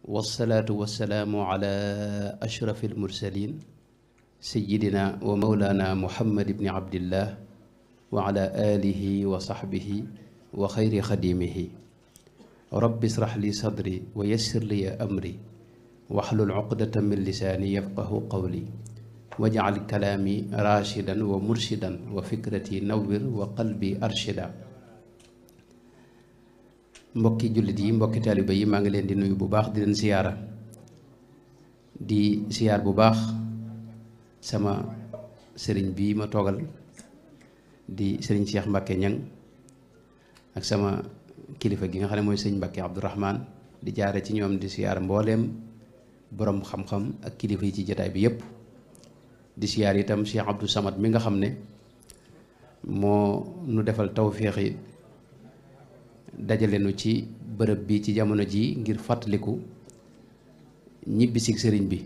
wasalaatu wasalaamu ala ashrafi almursalin sayidina wa maulana muhammad ibni abdillah wa ala alihi wa sahbihi wa xayri xadimihi rabbi israh li sadri wa yassir li amri waxlul uqdata min lisaani yafqahu qawli wajcal kalaami rashidan wa murshidan wa fikrati nawwir wa qalbi arshida. mbokki jullit yi mbokki taaliba yi maa ngi leen di nuyu bu baax di leen siyaara di siyaar bu baax sama sëriñ bii ma toogal di sëriñ Cheikh Mbacke Ñang ak sama kilifa gi nga xam ne mooy sëriñ Mbacke Abdourahman di jaare ci ñoom di siyaar mbooleem boroom xam-xam ak kilifa yi ci jataay bi yépp di siyaar itam Cheikh Abdou Samad mi nga xam ne moo nu defal tawféexi dajale nu ci bërëb bi ci jamono ji ngir fàttaliku ñibbisig sëriñ bi.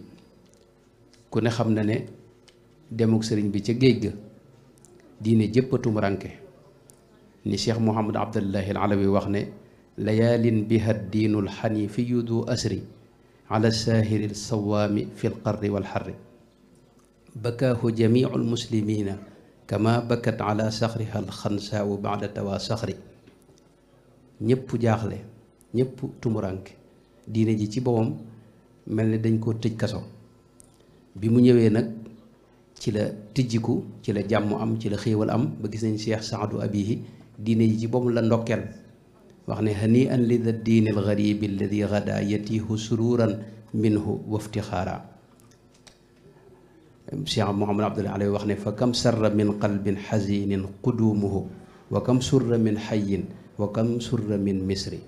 ku ne xam na ne demuk sëriñ bi ca géej ga diine jëpp a tumuranke ni Cheikh Mouhamad Abdallahi Alawi wax ne layaalin biha diinul xanifiyu du asri ala saahiri sawaami fi lqarri walxarri bakaahu jamiu lmuslimina kama bakat ala saxriha alxansaau baada tawa saxri. ñëpp jaaxle ñëpp tumuranke diine ji ci boppam mel ne dañ koo tëj kaso bi mu ñëwee nag ci la tijjiku ci la jàmm am ci la xéewal am ba gis nañ Cheikh Saadu Abihi diine ji ci boppam la ndokkeel wax ne hani an li da diini algaribi alladi gada yatiihu sururan minhu waftixaara. Cheikh Mouhamad Abdullah Alawi wax ne fa kam sarra min qalbin xazinin qudumuhu wa kam surra min xayin wa kam surra min misri.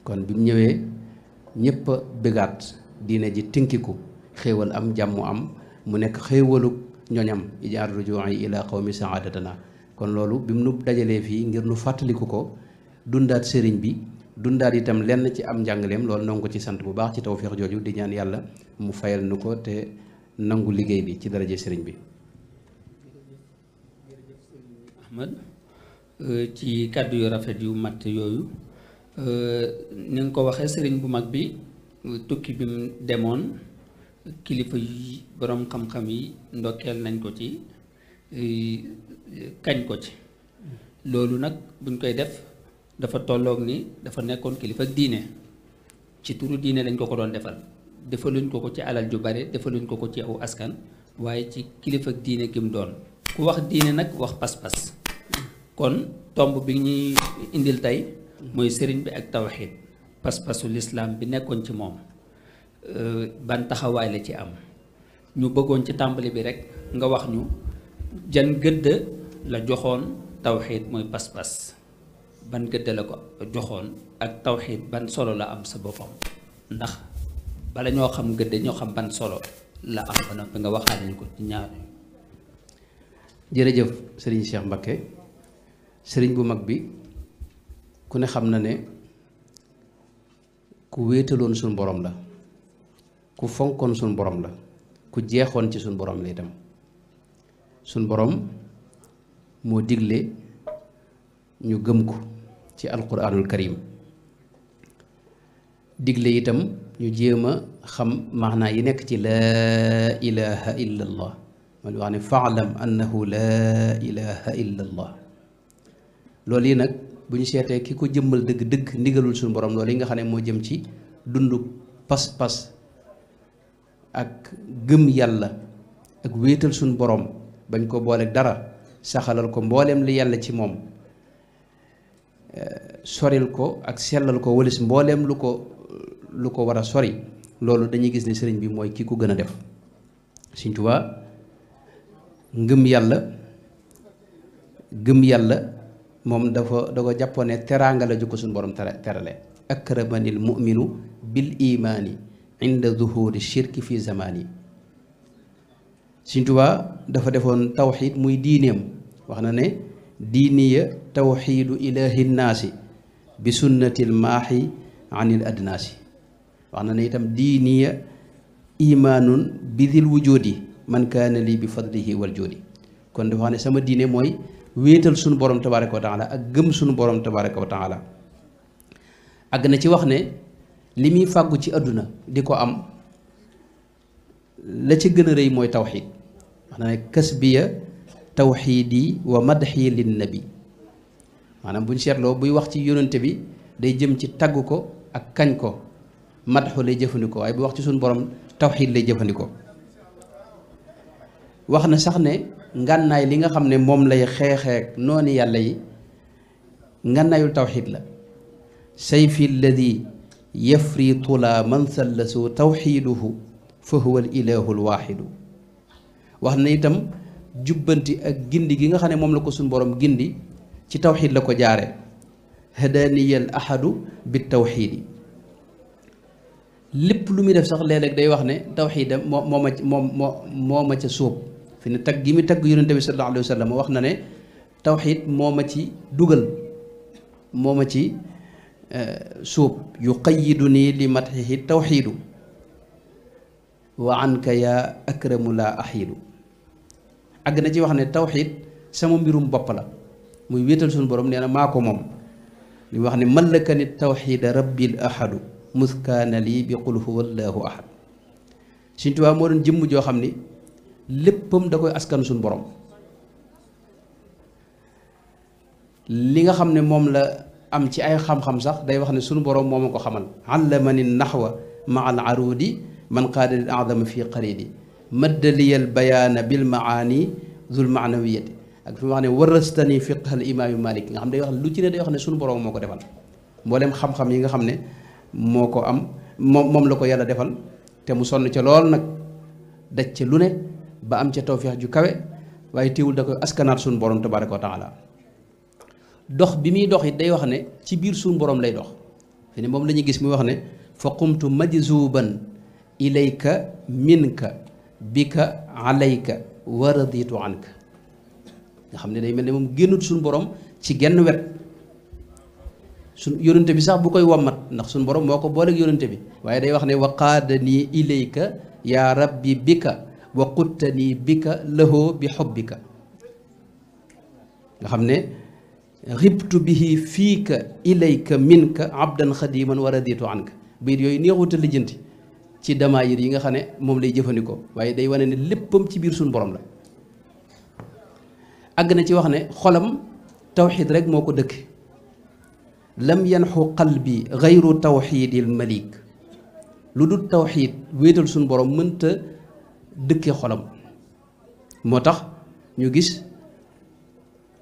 kon bi mu ñëwee ñëpp a bëggaat diine ji tinkiku xéewal am jàmm am mu nekk xéewalu ñoñam ijaar rujuu'i ila qawmi saadatana. kon loolu bi mu nu dajalee fii ngir nu fàttaliku ko dundaat sëriñ bi dundaat itam lenn ci am njàngaleem loolu noo ngi ko ci sant bu baax ci tawféex jooju di ñaan yàlla mu fayal nu ko te nangu liggéey bi ci daraje sëriñ bi. Ahmad ci kàddu yu rafet yu mat yooyu ni nga ko waxee sëriñ bu mag bi tukki bi mu demoon kilifa yi boroom xam-xam yi ndokkeel nañ ko ci kañ ko ci loolu nag buñ koy def dafa tolloog ni dafa nekkoon kilifa diine ci turu diine lañ ko doon defal defaluñ ko ci alal ju bare defaluñ ko ci aw askan waaye ci kilifa diine gi mu doon ku wax diine nag wax pas-pas. kon tomb bi ñuy indil tey mooy sëriñ bi ak tawxiid pas-pasu lislaam bi nekkoon ci moom ban taxawaay la ci am ñu bëggoon ci tàmbali bi rekk nga wax ñu jan gëdd la joxoon tawxiid mooy pas-pas ban gëdd la ko joxoon ak tawxiid ban solo la am sa boppam ndax bala ñoo xam gëdd ñoo xam ban solo la am ba noppi nga waxaale ñu ko ci ñaar. jërëjëf sëriñ Cheikh Mbacké sëriñ bu mag bi ku ne xam na ne ku wéetaloon suñ borom la ku fonkoon suñ borom la ku jeexoon ci suñ borom la itam. suñ borom moo digle ñu gëm ko ci alquranul karim digle itam ñu jéem a xam maanaa yi nekk ci laa ilaha illa allah ma wax ne faalam annahu laa ilaha illa allah. loolu yi nag bu ñu seetee ki ko jëmmal dëgg-dëgg ndigalul suñu borom loolu yi nga xam ne moo jëm ci dundu pas-pas ak gëm yàlla ak wéetal suñu borom bañ ko booleeg dara saxalal ko mbooleem li yàlla ci moom soril ko ak sellal ko walis mbooleem lu ko war a sori loolu dañuy gis ne sëriñ bi mooy ki ko gën a def. Sëriñ Tuubaa ngëm yàlla moom da ko jàppoon ne teraanga la ju ko suñu borom terale akramanil mu'minu bil imaani inda zuhuri shirki fi zamani. Sëriñ Tuubaa dafa defoon tawxiid muy diineem wax na ne diiniya tawxiidu ilaahi nnaasi bi sunnatil maaxi anil adnaasi. wax na ne itam diiniya imaanun bi dil wujudi man kaana lii bi fadlihi wal joodi. kon dafa wax ne sama diine mooy wéetal sunu borom tabaaraka wa taala ak gëm sunu borom tabaaraka wa taala. àgg na ci wax ne li muy fàggu ci àdduna di ko am la ci gën a rëy mooy tawxiid wax na ne kasbiya tawxiidi wa madxi lin nabi maanaam bu ñu seetloo buy wax ci yónnante bi day jëm ci tagg ko ak kañ ko madxu lay jëfandikoo waaye bu wax ci suñu borom tawxiid lay jëfandikoo wax na sax ne ngànnaay li nga xam ne moom lay xeexeek noonu yàlla yi ngànnaayul tawxiid la sayfi alladi yafri tula man sallasu tawxiiduhu fa huwa al ilahu al waaxidu wax na itam jubbanti ak gindi gi nga xam ne moom la ko suñu borom gindi ci tawxiid la ko jaare hadaniyal ahadu bi tawxiidi lépp lu muy def sax léeg-léeg day wax ne tawxiidam moo ma ca sóob fi ne tagg gi mu tagg yonente bi sallallahu alayhi wa sallam wax na ne tawxiid moo ma ci dugal moo ma ci sóob yuqayidu nii li matxihi tawxiidu wa anka yaa akramu laa axiidu àgg na ci wax ne tawxiid sama mbirum bopp la muy wéetal suñu borom nee na maa ko moom li wax ne mallakani tawxiida rabbil ahadu muskaana lii bi qul huwa allahu ahad Sëñ Tuubaa moo doon jëmm joo xam ni léppam da koy askan suñu borom li nga xam ne moom la am ci ay xam-xam sax day wax ne suñu borom moo ma ko xamal allamani naxwa maa al arudi man qaada lil adama fi qaridi maddaliyal bayaana bil maani zul maanawiyati ak fi mu wax ne warastani fiqhal imaami Malik nga xam day wax lu ci ne day wax ne suñu borom moo ko defal mboolem xam-xam yi nga xam ne moo ko am moom la ko yàlla defal te mu sonn ca lool nag daj ca lu ne ba am ca tawfeex ju kawe waaye teewul da koy askanaat suñu borom tabaaraka wa taala dox bi muy dox it day wax ne ci biir suñu borom lay dox fi ne moom la ñuy gis muy wax ne fa qumtu majzuban ilayka minka bika alayka wa raditu anka nga xam ne day mel ne moom génnut suñu borom ci genn wet suñ yónnante bi sax bu koy wommat ndax suñu borom moo ko booleeg yónnante bi waaye day wax ne wa qaadanii ilayka yaa rabbi bika wa quttanii bika lahoo bi xubbika nga xam ne xibtu bihi fiika ilayka minka abdan xadiman wa raditu anka biir yooyu neexuta lijjanti ci damaayir yi nga xam ne moom lay jëfandikoo waaye day wane ne léppam ci biir suñu borom la àgg na ci wax ne xolam tawxiid rek moo ko dëkk lam yanxu qalbi gayru tawxiidil malik lu dul tawxiid wéetal suñu borom mënta dëkke xolam moo tax ñu gis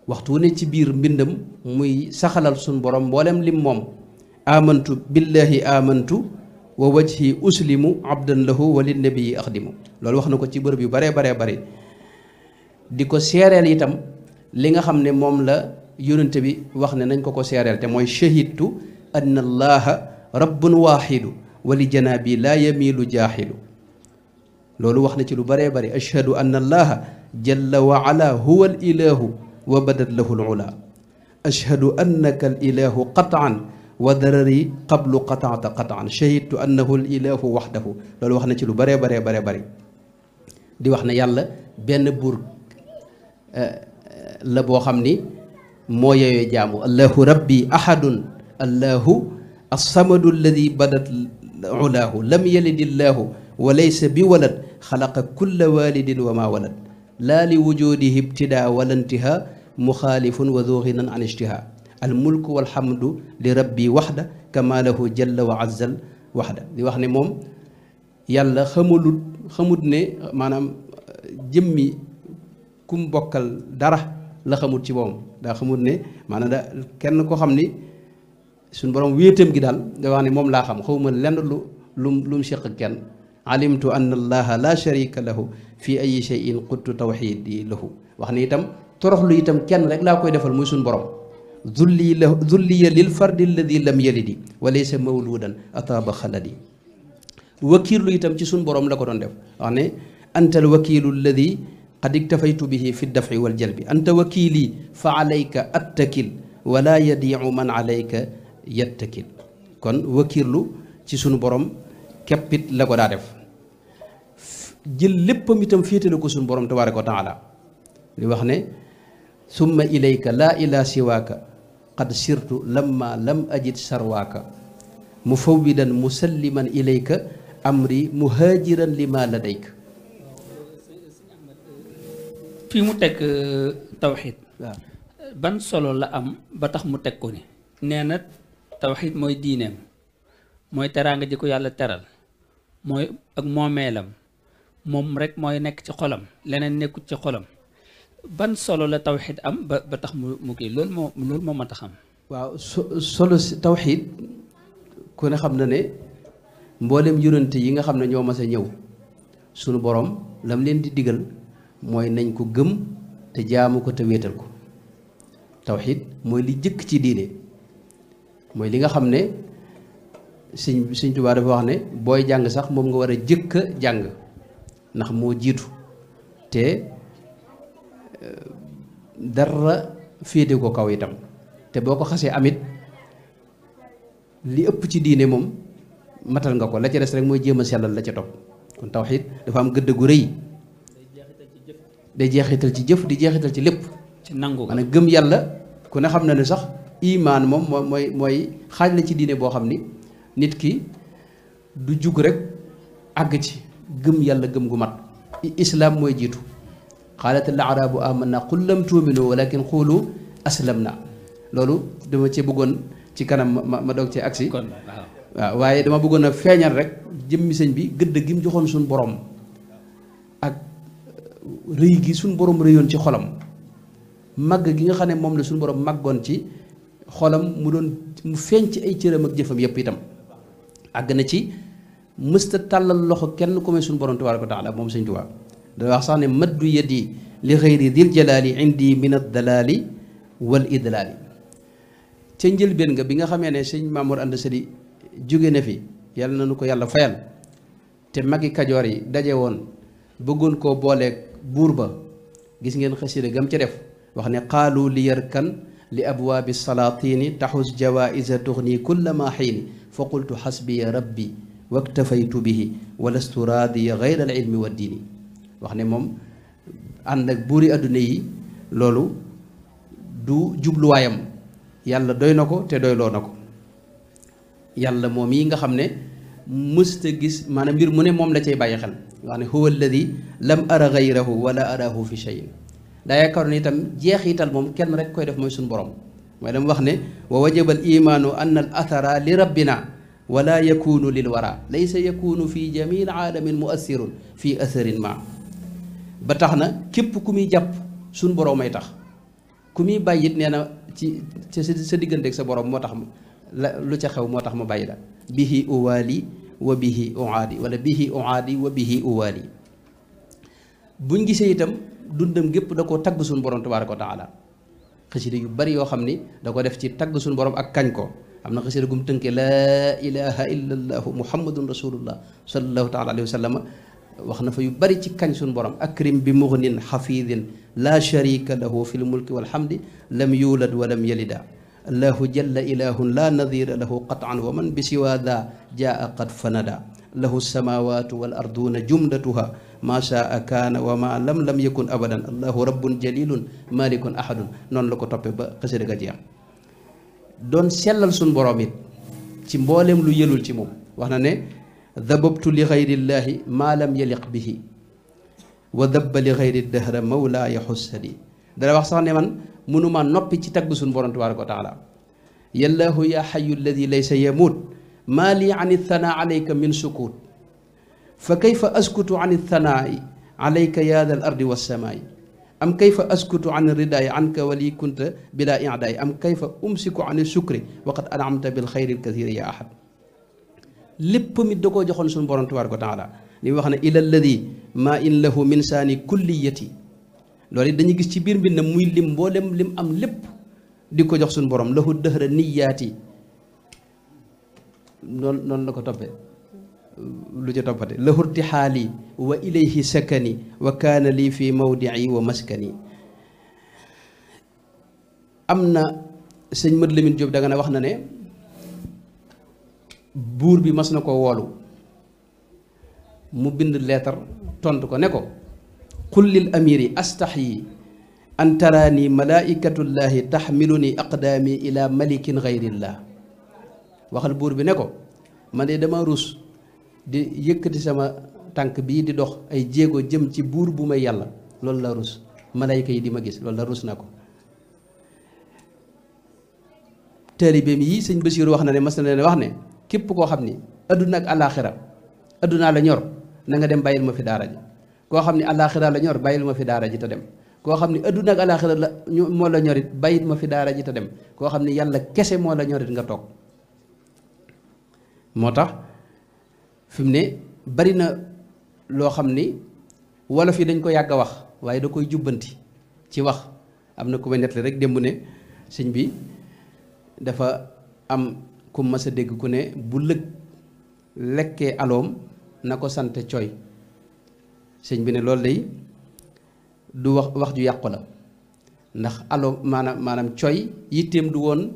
waxtu wu ne ci biir mbindam muy saxalal suñu borom mboolem lim moom amantu billahi amantu wa wajhi uslimu abdan lahu wa linnabii axdimu loolu wax na ko ci bërëb yu baree bari di ko seereel itam li nga xam ne moom la yónnante bi wax ne nañ ko seereel te mooy shahidtu anna allaha rabbun waaxidu wa li janaabi laa yamiilu jaaxilu loolu wax na ci lu baree bari ashhadu anna allaha jalla wa ala huwa al ilahu wa badat lahu al ula ashhadu annaka al ilahu qataan wa darari qablu qataata qataan shahidtu annahu al ilahu waxdahu loolu wax na ci lu baree bari di wax ne yàlla benn buur la boo xam ni moo yeyoo jaamu allahu rabbi ahadun allahu alsamadu alladi badat ulaahu lam yalidillahu wa laysa bi walad xalaqa kulla walidin wa ma walad laa li wujudihi ibtidaa wala intihaa muxaalifun wa du ginan an ijtihaa almulku walhamdu li rabbi waxda kama lahu jalla wa azzal waxda di wax ne moom yàlla xamut ne maanaam jëmmi kum bokkal dara la xamut ci moom daa xamut ne maanaam da kenn ko xam ni suñ borom wéetam gi daal da wax ne moom laa xam xawma lenn lu mu seq kenn alimtu anna allaha la sharika lahu fi ayi shay'in quttu tawxidi lahu wax ne itam toroxlu itam kenn rek laa koy defal muy suñ borom zulliya lil fardi alladi lam yalidi wa laysa mawludan ataaba xaladi wakiirlu itam ci suñ borom la ko doon def wax ne anta al wakiilu alladi qad iktafaytu bihi fi dafci wal jalbi anta wakiili fa alayka attakil wala yadiicu man alayka yattakil kon wakiirlu ci sunu borom keppit la ko daa def jël léppam itam féetale ko sunu borom tabaaraka wa taala li wax ne summa ilayka laa ilaa siwaaka qad sirtu lamma lam ajid sarwaaka mufawwidan musalliman ilayka amri muhajiran lima ladayka. fii mu teg tawxiid waaw ban solo la am ba tax mu teg ko ni nee na tawxiid mooy diineem mooy teraanga ji ko yàlla teral mooy ak moomeelam moom rek mooy nekk ci xolam leneen nekkut ci xolam ban solo la tawxiid am ba tax mu kii loolu moo ma tax am. waaw solo si tawxiid ku ne xam na ne mboolem yonent yi nga xam ne ñoo mas a ñëw sunu borom lam leen di digal mooy nañ ko gëm te jaamu ko te wéetal ko. tawxiid mooy li jëkk ci diine mooy li nga xam ne Sëñ Tuubaa dafa wax ne booy jàng sax moom nga war a jëkk a jàng ndax moo jiitu te dara féete ko kaw itam te boo ko xasee amit li ëpp ci diine moom matal nga ko la ca des rek mooy jéem a sellal la ca topp kon tawxiid dafa am gëdd gu rëy day jeexital ci jëf di jeexital ci lépp ci nangu maanaam gëm yàlla ku ne xam na ne sax imaan moom mooy xaaj la ci diine boo xam ni nit ki du jug rek àgg ci gëm yàlla gëm gu mat islaam mooy jiitu qaalat al arabu amanna qul lam tuuminu walakin qulu aslamna loolu dama ci bëggoon ci kanam ma doog ci agsi waaw waaye dama bëggoon a feeñal rek jëmmi sëñ bi gëdd gi mu joxoon suñu borom ak rëy gi suñu borom rëyoon ci xolam màgg gi nga xam ne moom la suñu borom màggoon ci xolam mu feeñ ci ay cëram ak jëfam yépp itam àgg na ci mësta tàllal loxo kenn ku may suñu borom tabaaraka wa taala moom sëñ Tuubaa da wax sax ne maddu yadi li xayri dil jalaali indi min ad-dalaali wal idlaali ca njëlbéen nga bi nga xamee ne sëñ Mamour Anta Sali jóge na fi yàlla na nu ko yàlla fayal te magi kajoor yi daje woon bëggoon koo booleeg buur ba gis ngeen xasida gam ca def wax ne qaalu li yarkan li abwaabi salaatini taxus jawaïsa tuxni kulla ma xiini fa qultu xasbiya rabbi waktafaytu bihi walastu raadiya gayra al ilmi wa diini wax ne moom ànd ak buuri adduna yi loolu du jubluwaayam yàlla doy na ko te doyloo na ko yàlla moom yi nga xam ne mësta gis maanaam mbir mu ne moom la cay bàyyi xel wax ne huwa alladi lam ara gayrahu wala arahu fi cheyin daa yaakaar ne itam jeexital moom kenn rek koy def mooy suñu borom mooy dama wax ne wa wajaba al imaanu anna al athara li rabbina wala yakunu lil wara laysa yakunu fi jamil aalamin muassirun fi atharin ma ba tax na képp ku muy jàpp suñu borom may tax ku muy bàyyi it nee na ci sa digganteeg sa borom moo tax lu ca xew moo tax ma bàyyi la bihi uwaali wa bihi uaadi wala bihi uaadi wa bihi uwaali buñ gisee itam dundam gépp da koo tagg suñu borom tabaaraka wa taala xasida yu bari yoo xam ni da ko def ci tagg suñu borom ak kañ ko am na xasida gum tënke laa ilaha illa allahu muhammadun rasulullah sallallahu taala alayhi wa sallam wax na fa yu bari ci kañ suñu borom akrim bi mughnin xafidin la sharika lahu fi l mulki walhamdi lam yulad wa lam yalida allahu jalla ilahun la nadira lahu qatan wa man bi siwa da jaa qad fanada lahu samawatu wal arduna jumlatuha ma shaa kaana wa ma lam yakun abadan allahu rabbun jalilun malikun ahadun noonu la ko toppee ba xasida ga jeex doon sellal suñ borom it ci mbooleem lu yëlul ci moom wax na ne dababtu li xayrillaahi maa lam yaliq bihi wa dabba li xayri dahra mawlaaya xussadi dana wax sax ne man mënuma noppi ci tagg suñ borom tabaaraka wa taala yallaahu yaa xayu alladi laysa yamuut maa lii an ithanaa alayka min sukuut fa kayfa askutu an ithanaai alayka yaa dal ardi wassamaai am kayfa askutu an ridaay anka wali kunta bila idaay am kayfa umsiku an sukri waqad anamta bil xayri lkathiri ya ahad lépp mi da koo joxoon suñu borom tabaaraka wa taala li wax ne ila alladi maa in lahu min saani kulliyati loolu it dañuy gis ci biir mbir na muy lim mboolem lim am lépp di ko jox suñu borom lahu dëhra niyaati noonu la ko toppee lu ca toppate lahu irtixaali wa ilayhi sakani wa kaana lii fi mawdii wa maskani am na sëñ Mad Lamin Jóob danga ne wax na ne buur bi mas na ko woolu mu bind leetar tontu ko ne ko qul lil amiri astaxyi an taraani malaikatullahi taxmiluni aqdaami ila malikin gayrillah waxal buur bi ne ko man de dama rus di yëkkati sama tànk bii di dox ay jéego jëm ci buur bu may yàlla loolu la rus malayka yi di ma gis loolu la rus na ko. taalibeem yi sëñ Basiiru wax na ne mas na leen wax ne képp koo xam ni adduna ak alaaxira addunaa la ñor na nga dem bàyyil ma fi daara ji koo xam ni alaaxira la ñor bàyyil ma fi daara ji te dem koo xam ni adduna ak alaaxira la moo la ñorit bàyyil ma fi daara ji te dem koo xam ni yàlla kese moo la ñorit nga toog. moo tax fi mu ne bari na loo xam ni wolof yi dañ ko yàgg a wax waaye da koy jubbanti ci wax am na ku may nettali rek démb ne sëñ bi dafa am ku mas a dégg ku ne bu lëg lekkee aloom na ko sant coy sëñ bi ne loolu day du wax ju yàqu la ndax aloom maanaam coy yitteem du woon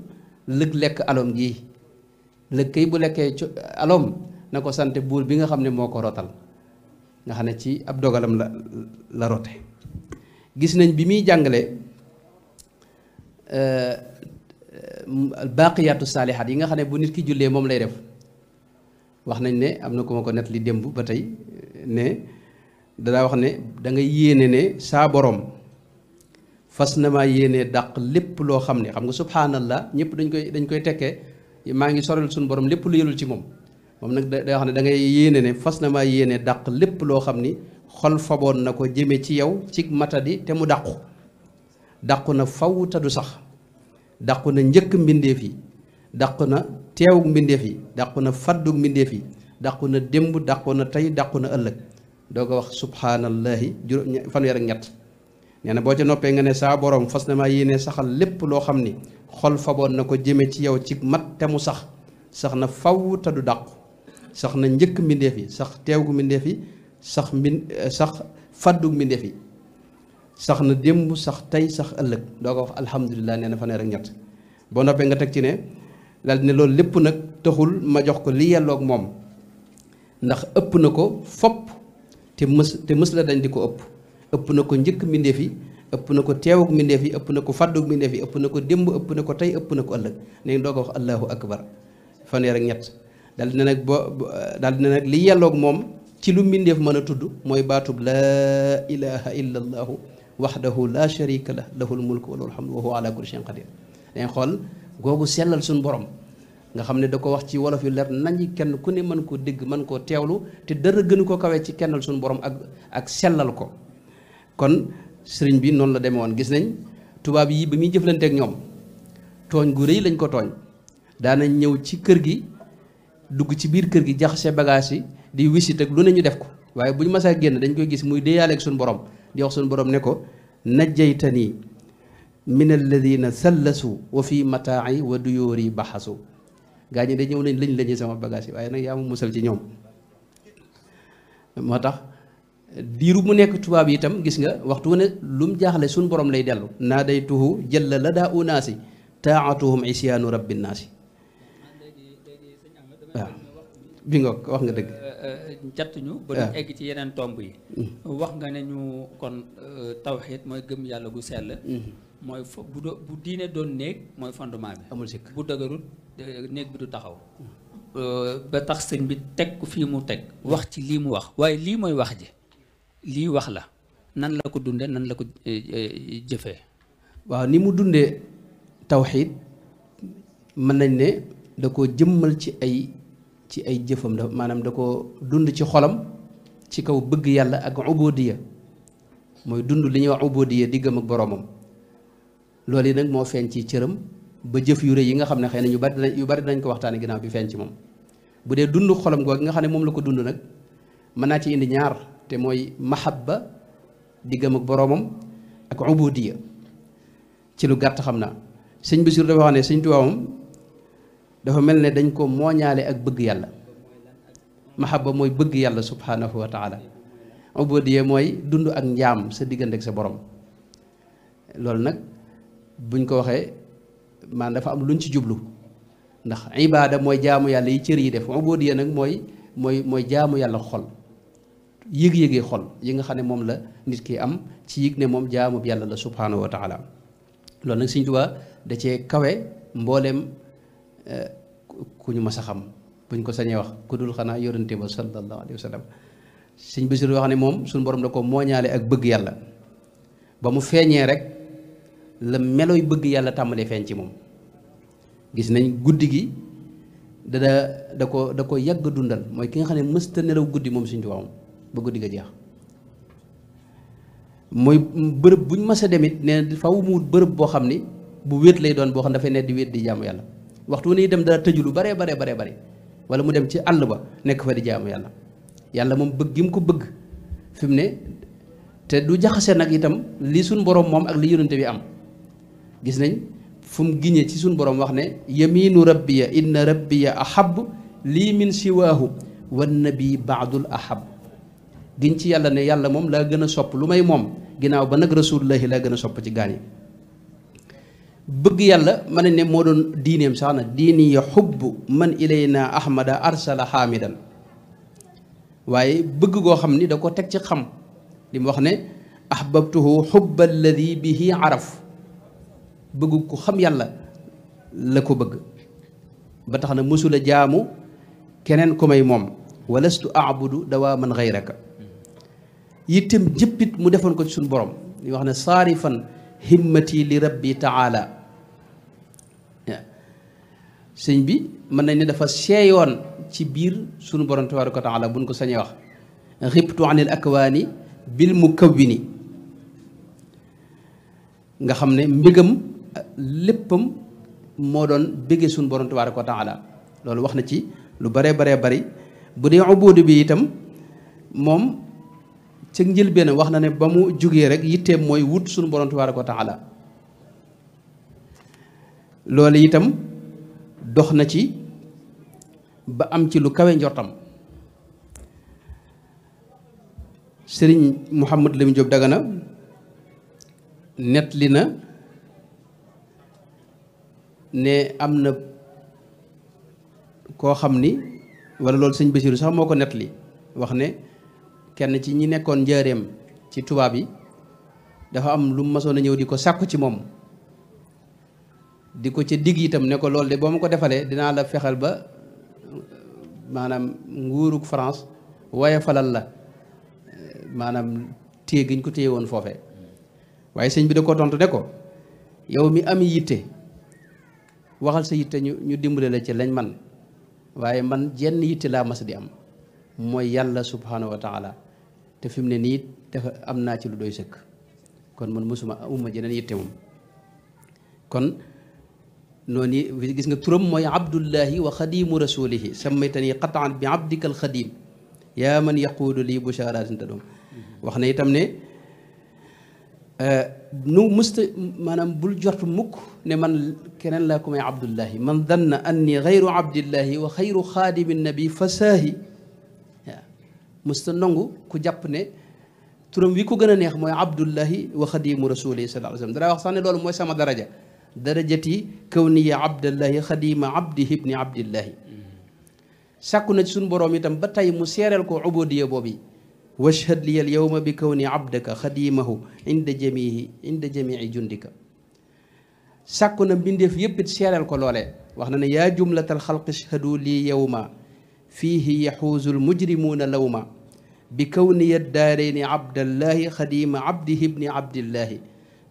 lëg lekk aloom gii lëg kay bu lekkee aloom na ko sant buur bi nga xam ne moo ko rotal nga xam ne ci ab dogalam la rote gis nañ bi muy jàngale baaqiyaatu saalihaat yi nga xam ne bu nit ki jullee moom lay def wax nañ ne am na ku ma ko net li démb ba tey ne danaa wax ne da nga yéene ne saa borom fas na maa yéene dàq lépp loo xam ne xam nga subhaanallah ñëpp dañ koy tekkee maa ngi sorel suñu borom lépp lu yelul ci moom nag day wax ne da ngay yéene ne fas na maa yéene dàq lépp loo xam ni xol faboon na ko jëme ci yow ci matadi te mu dàqu na faw te du sax dàqu na njëkk mbindeef yi dàqu na teewug mbindeef yi dàqu na faddug mbindeef yi dàqu na démb dàqu na tey dàqu na ëllëg doo ko wax subhaanallahi juróom fanweer ak ñett nee na boo ca noppee nga ne saa borom fas na maa yéene saxal lépp loo xam ni xol faboon na ko jëme ci yow ci mat te mu sax na faw te du dàqu sax na njëkk mbindeef yi sax teewgu mbindeef yi sax faddug mbindeef yi sax na démb sax tey sax ëllëg doo ko wax alhamdulilah nee na fanweer ak ñett boo noppee nga teg ci ne daal ne loolu lépp nag taxul ma jox ko li yelloog moom ndax ëpp na ko fopp te mës la dañ di ko ëpp na ko njëkk mbindeef yi ëpp na ko teewug mbindeef yi ëpp na ko faddug mbindeef yi ëpp na ko démb ëpp na ko tey ëpp na ko ëllëg ne doo ko wax allahu akbar fanweer ak ñett daal di ne nag daal di ne nag li yelloog moom ci lu mbindeef mën a tudd mooy baatub laa ilaha illa allahu waxdahu la sharika lah lahul mulku wa lahul hamdu wa huwa ala kulli shay'in qadir dañ xool googu sellal suñu borom nga xam ne da ko wax ci wolof yu leer nañi kenn ku ne mën koo dégg mën koo teewlu te dara gënu ko kawee ci kennal suñu borom ak sellal ko kon sëriñ bi noonu la demee woon gis nañ tubaab yi ba muy jëflanteek ñoom tooñ gu rëy lañ ko tooñ daanañ ñëw ci kër gi dugg ci biir kër gi jaxase bagage yi di wisit ak lu ne ñu def ko waaye bu ñu masaa génn dañ koy gis muy déeyaaleeg suñu borom di wax suñu borom ne ko najjaytani min alladina sallasu wa fi mataa'i wa duyóori baxasu gaa ñi de ñëw nañ lañu sama bagage yi waaye nag yaa ma musal ci ñoom moo tax diiru mu nekk tubaab yi itam gis nga waxtu wu ne lu mu jaaxle suñu borom lay dellu naa day tuhu jëlla la daa unaasi taatuhum isyaanu rabbi naasi waaw bi nga wax nga dëgg jattuñu ba ñu egg ci yeneen tomb yi wax nga ne ñu kon tawxiid mooy gëm yàlla gu sell mooy bu diine doon néeg mooy fondement bi amul sikk bu dëgërul néeg bi du taxaw ba tax sëñ bi teg ko fii mu teg wax ci lii mu wax waaye lii mooy wax ji lii wax la nan la ko dunde nan la ko jëfee waaw ni mu dundee tawxiid mën nañ ne da ko jëmmal ci ay jëfam da maanaam da ko dund ci xolam ci kaw bëgg yàlla ak ubudiya mooy dund li ñuy wax ubudiya diggam ak boroomam loolu yi nag moo feeñ ci cëram ba jëf yu rëy yi nga xam ne xëy na yu bari dinañ ko waxtaane ginnaaw bi feeñ ci moom bu dee dund xolam googu nga xam ne moom la ko dund nag mën naa ci indi ñaar te mooy mahabba diggam ak boroomam ak ubudiya ci lu gàtt xam naa sëñ Basiru dafa wax ne sëñ Tuubaa moom dafa mel ne dañ ko mooñaale ak bëgg yàlla mahabba mooy bëgg yàlla subhanahu wa taala ubudiya mooy dund ak njaam sa diggante ak sa borom loolu nag buñ ko waxee man dafa am luñ ci jublu ndax ibaada mooy jaamu yàlla yi cër yi def ubudiya nag mooy jaamu yàlla xol yëg-yëgee xol yi nga xam ne moom la nit ki am ci yëg ne moom jaamu yàlla la subhanahu wa taala loolu nag Sëñ Tuubaa da cee kawe mbooleem ku ñu mas a xam buñ ko sañee wax ku dul xanaa yonente ba sallallahu alayhi wa sallam. sëñ Basiru wax ne moom suñu borom da ko mooñaale ak bëgg yàlla ba mu feeñee rek la melooy bëgg yàlla tàmbalee feeñ ci moom. gis nañ guddi gi da ko yàgg dundal mooy ki nga xam ne mësta nelaw guddi moom Sëñ Tuubaa ba guddi ga jeex. mooy bërëb buñ mës a demit ne faw mu wut bërëb boo xam ni bu wéet lay doon boo xam ne dafay nekk di wéet di jaamu yàlla waxtu wu ne dem dara tëju lu bare wala mu dem ci àll ba nekk fa di jaamu yàlla. yàlla moom bëgg gi mu ko bëgg fi mu ne te du jaxase nag itam li suñ borom moom ak li yonente bi am. gis nañ fu mu giñee ci suñ borom wax ne yaminu rabbiya inna rabbiya ahab lii min siwaahu wan nabi baadul ahab giñ ci yàlla ne yàlla moom laa gën a sopp lu may moom ginnaaw ba nag rasulullahi laa gën a sopp ci gaañ yi. bëgg yàlla mën nañ ne moo doon diineem sax na diini ya xubb man ilayna ahmada arsala xaamidan waaye bëgg goo xam ni da ko teg ci xam li mu wax ne ahbabtuhu xubba alladi bihi araf bëgg ku xam yàlla la ko bëgg ba tax na mësula jaamu keneen ku may moom walastu abudu dawaa man gayraka yittem jëppit mu defoon ko ci suñu borom li wax ne saarifan himmati li rabbi taala sëñ bi mën nañ ne dafa seeyoon ci biir sunu borom tabaaraka wa taala buñ ko sañee wax xibtu anil akwaani bil mukawwini nga xam ne mbégam léppam moo doon béggee sunu borom tabaaraka wa taala loolu wax na ci lu baree bari bu dee ubudu bi itam moom ci njëlbéen wax na ne ba mu jógee rek yitteem mooy wut sunu borom tabaaraka wa taala loolu itam dox na ci ba am ci lu kawe njortam. sëriñ Mouhamad Lamine Diop Dagana nettali na ne am na koo xam ni wala loolu sëñ Basiru sax moo ko nettali wax ne kenn ci ñi nekkoon njaareem ci tubaab yi dafa am lu masoon a ñëw di ko sàkku ci moom di ko ca digg itam ne ko loolu de boo ma ko defalee dinaa la fexeel ba maanaam nguurug France waaye falal la maanaam téye giñ ko téye woon foofee waaye sëñ bi da ko tontu ne ko yow mi am yitte waxal sa yitte ñu dimbale la ci lañ man waaye man jenn yitte laa mas di am mooy yàlla subhanahu wa taala te fi mu ne nii dafa am naa ci lu doy sëkk kon man mosuma umma jeneen yitte moom kon noonu gis nga turam mooy abdullahi wa xadimu rasulihi sammaytani qataan bi abdika alxadim yaa man yaquudu lii bushaaratin tadum wax na itam ne nu musta maanaam bul jort mukk ne man keneen laa ko may abdullahi man danna anni xayru abdillahi wa xayru xaadimi nabi fasaahi waaw musta nangu ku jàpp ne turam wi ko gën a neex mooy abdullahi wa xadimu rasulihi sallallahu alayhi wa sallam dara wax sax ne loolu mooy sama daraja darajati kawniya abdallahi xadima abdihi ibni abdillahi sàkku na ci suñu boroom itam ba tey mu seereel ko ubudiya boobu washhad li al yawma bi kawni abdaka xadimahu inda jamii jundika sàkku na mbindeef yépp it seereel ko loolee wax na ne yaa jumlatal xalqi ishhadu lii yawma fiihi yaxuuzu l mujrimuuna lawma bi kawniya daarayni abdallahi xadima abdihi ibni abdillahi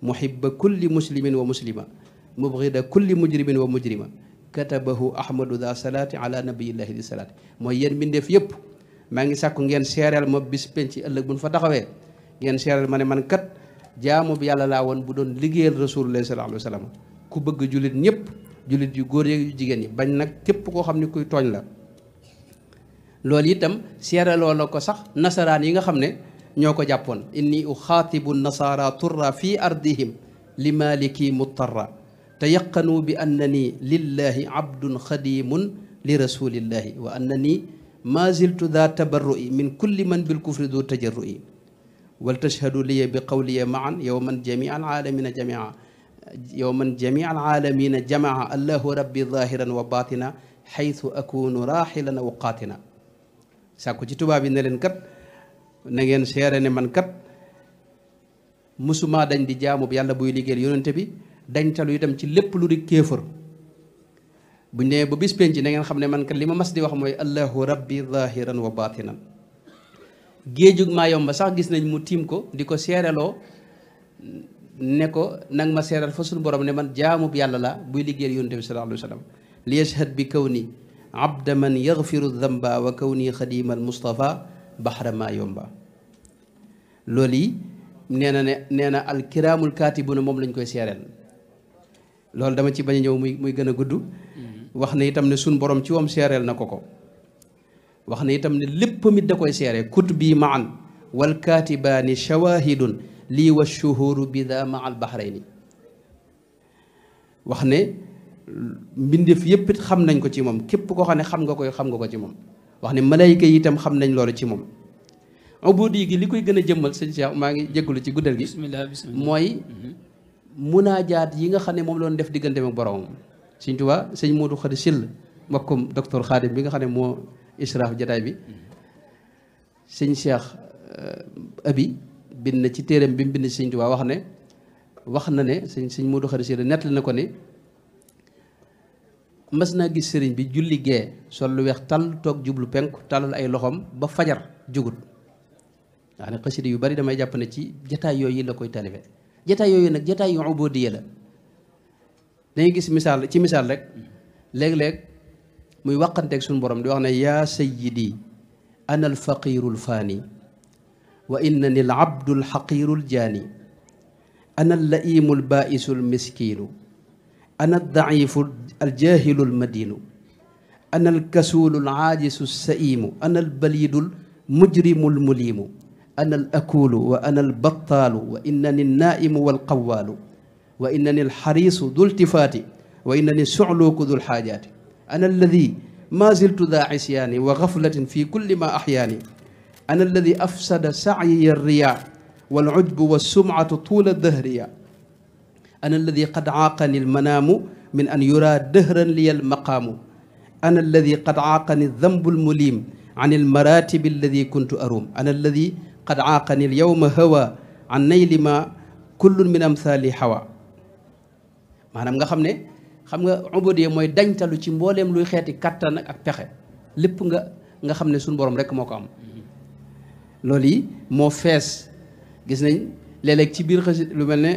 muhibba kulli muslimin wa muslima mubghida kulli mujrimin wa mujrima katabahu ahmadu da salaati ala nabiyillahi di salaati mooy yéen mbindeef yépp maa ngi sàkku ngeen seereel ma bis penc ëllëg bu ñu fa taxawee ngeen seereel ma ne man kat jaamu bi yàlla laa woon bu doon liggéeyal rasulullahi sallallahu alayhi wa sallam ku bëgg jullit ñëpp jullit yu góor yu jigéen ñi bañ nag képp koo xam ne kuy tooñ la loolu itam seereloo la ko sax nasaraan yi nga xam ne ñoo ko jàppoon inni uxaatibu nasara turra fi ardihim li maliki muttarra tayaqanu bi annani lillahi abdun xadimun li rasulillahi wa annani ma ziltu da tabarru'i min kulli man bil kufri du tajarru'i wal tashhadu liya bi qawliya maan yowman jamia alalamina jamia yowman jamia alalamina jamaa allahu rabbi zahiran wa batina xaytu akunu raxilan aw qaatina sàkku ci tubaab yi ne leen kat na ngeen seere ne man kat musuma dañ di jaamu yàlla buy liggéeyal yonente bi dañ talu itam ci lépp lu di kéefër buñ nee ba bis penc na ngeen xam ne man kat li ma mas di wax mooy allahu rabbi zahiran wa batinan. géejug Mayomba sax gis nañ mu tiim ko di ko seereloo ne ko nang ma seeral fa suñu borom ne man jaamub yàlla la buy liggéeyal yonent bi sallallahu alayhi wa sallam li yashhad bi kawni abda man yaghfiru dhanba wa kawni xadimal Mustafa bahra Mayomba. loolu yi nee na alkiraamul kaatibuna moom lañ koy seereel. loolu dama ci bañ a ñëw muy gën a gudd. wax na itam ne suñ borom ci wam seereel na ko. wax na itam ne lépp mit da koy seere kutubi maan wal kaatibaani shawahidun lii wa shuhuru bi daa ma al bahrayni. wax ne mbindeef yépp it xam nañ ko ci moom képp koo xam ne xam nga ko ci moom. wax ne malayka yi itam xam nañ loolu ci moom. ubudi gi li koy gën a jëmmal sëñ Cheikh maa ngi jégalu ci guddal gi. bismillah mooy munaajaat yi nga xam ne moom loon def diggante ak boromam. Sëñ Tuubaa sëñ Modou Khady Syll mbokkum docteur Khadim bi nga xam ne moo israaf jataay bi sëñ Cheikh Abi bind na ci téereem bi mu bind sëñ Tuubaa wax na ne sëñ Modou Khady Syll nettali na ko ne mas naa gis sëriñ bi julli gee sol lu weex tal toog jublu penku talal ay loxoom ba fajar jugut. waa ne xasida yu bari damay jàpp ne ci jataay yooyu la koy talife jataay yooyu nag jataay yu ubudiyya la. dañuy gis misaal ci misaal rek léeg-léeg muy waqanteeg suñu borom di wax ne yaa sayyidi ana alfaqiru alfaani wa innani alabdu alxaqiru aljaani ana allaimu albaisu almiskinu ana aldaifu aljahilu almadinu ana alkasuulu alaajisu alsaimu ana albalidu almujrimu almulimu ana alakulu wa ana albattaalu wa innani alnaimu walqawaalu wa innani alxariisu du ltifaati wa innani sucluuku du lxaajaati ana alladi ma ziltu daa isyaani wa gaflatin fi kulli ma axyaani ana alladi afsada sacyiya alriyaa walcujbu walsumcatu tuula dahriya ana alladi qad caaqani almanaamu min an yuraa dahran liya almaqaamu ana alladi qad caaqani aldambu almuliim can almaraatibi alladi kuntu aruum ana alladi qad caaqani alyawma hawa can nayli ma kullun min amthaali hawa. maanaam nga xam nga ubudiyya mooy dañtalu ci mbooleem luy xeeti kattan ak pexe lépp nga xam ne suñu borom rek moo ko am. loolu yi moo fees gis nañ léeg-léeg ci biir xasida lu mel ne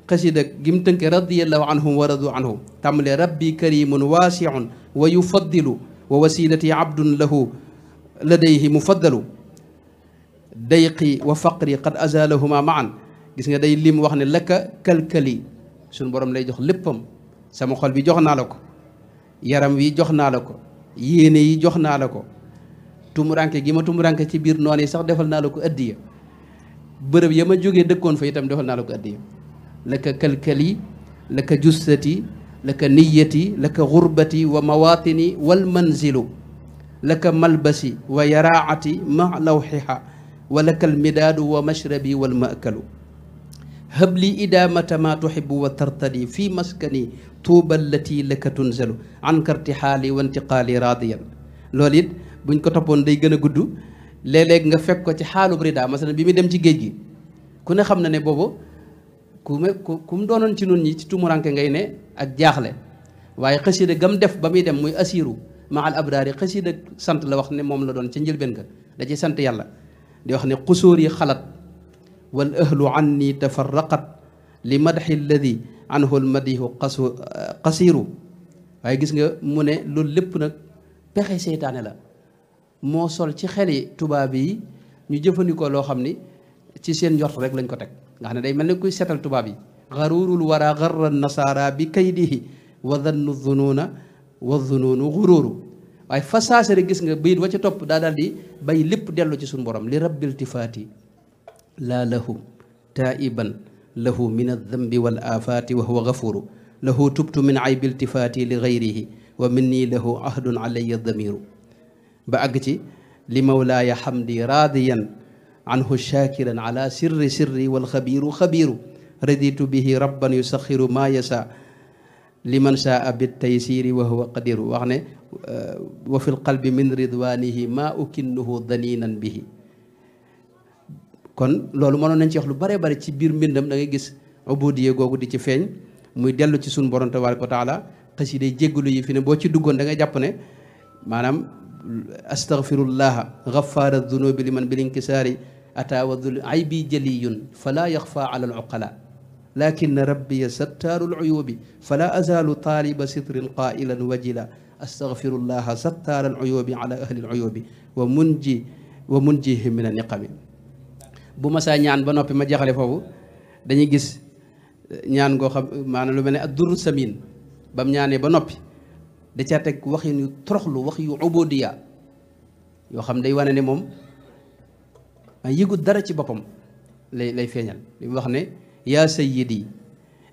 xasida gi mu tënke radiyallahu anhum wa radu anhu tàmbalee rabbi karimun waasiun wa yufaddilu wa wasilati abdun lahu ladayhi mufaddalu dayqi wa faqri qad azalahuma maan. gis nga day lim wax ne laka kalkali suñu borom lay jox léppam sama xol bi jox naa la ko yaram wi jox naa la ko yéene yi jox naa la ko tumuranke gi ma tumuranke ci biir noonu yi sax defal naa la ko addiya bërëb ya ma jógee dëkkoon fa itam defal naa la ko addiya laka kalkali laka jussati laka niyati laka gurbati wa mawatini wal manzilu laka malbasi wa yaraati ma lawxiha wa laka almidaadu wa mashrabi wal maakalu habli idaamata ma tuxibu wa tartadi fi maskani tuuba allati laka tunzalu anka irtixaali wa intiqaali raadiyan. loolu it buñ ko toppoon day gën a gudd léeg-léeg nga fekk ko ci xaalub rida masalan bi muy dem ci géej gi ku ne xam na ne boobu ku mu doonoon ci nun ñi ci tumuranke ngay ne ak jaaxle waaye xasida gam def ba muy dem muy asiru ma al abraari xasida sant la wax ne moom la doon ca njëlbeen ga da ci sant yàlla di wax ne xusóor yi xalat wal ahlu anni tafarraqat li madxi alladi anhu almadihu qasiru. waaye gis nga mu ne loolu lépp nag pexe seytaane la moo sol ci xeli tubaab yi ñu jëfandikoo loo xam ni ci seen njort rek lañ ko teg nga xam ne day mel ni kuy seetal tubaab yi xaruurul wara garra nasaara bi kaydihi wa dannu dunuuna wa dunuunu xuruuru. waaye fa saase rek gis nga bayit wa ca topp daa daal di bay lépp dellu ci suñu borom li rabbil tifaati laa lahu taiban lahu min aldambi wal afaati wa huwa gafuru lahu tubtu min aybi iltifaati li gayrihi wa minni lahu ahdun alayya damiru. ba àgg ci li mawlaaya xamdi raadiyan anhu shakiran ala sirri sirri wal xabiiru xabiiru raditu bihi rabban yusaxiru maa yasa liman saa bit taysiri wa huwa qadiru. wax ne wa fi lqalbi min ridwanihi maa ukinnuhu daninan bihi. kon loolu mënoon nañ ci wax lu bare bare ci biir mbindam da ngay gis ubudiyya googu di ci feeñ muy dellu ci suñu borom tabaaraka wa taala xasida jéggalu yi fi ne boo ci duggoon da ngay jàpp ne maanaam astaghfirullaha ghaffara dunubi liman bil inkisaari ata wa dul aybi jaliyun fala yaxfa ala al uqala lakin rabbiya sattaaru al uyubi fala azalu taaliba sitrin qailan wajila astaghfirullaha sattaara al uyubi ala ahli al uyubi wa munjihim min an niqami bu ma saa ñaan ba noppi ma jeexale foofu dañuy gis ñaan goo xam maanaam lu mel ne ak dur samin ba mu ñaanee ba noppi da caa teg wax yu toroxlu wax yu ubodiya yoo xam day wane ne moom yëgut dara ci boppam lay feeñal li wax ne yaa sayyidi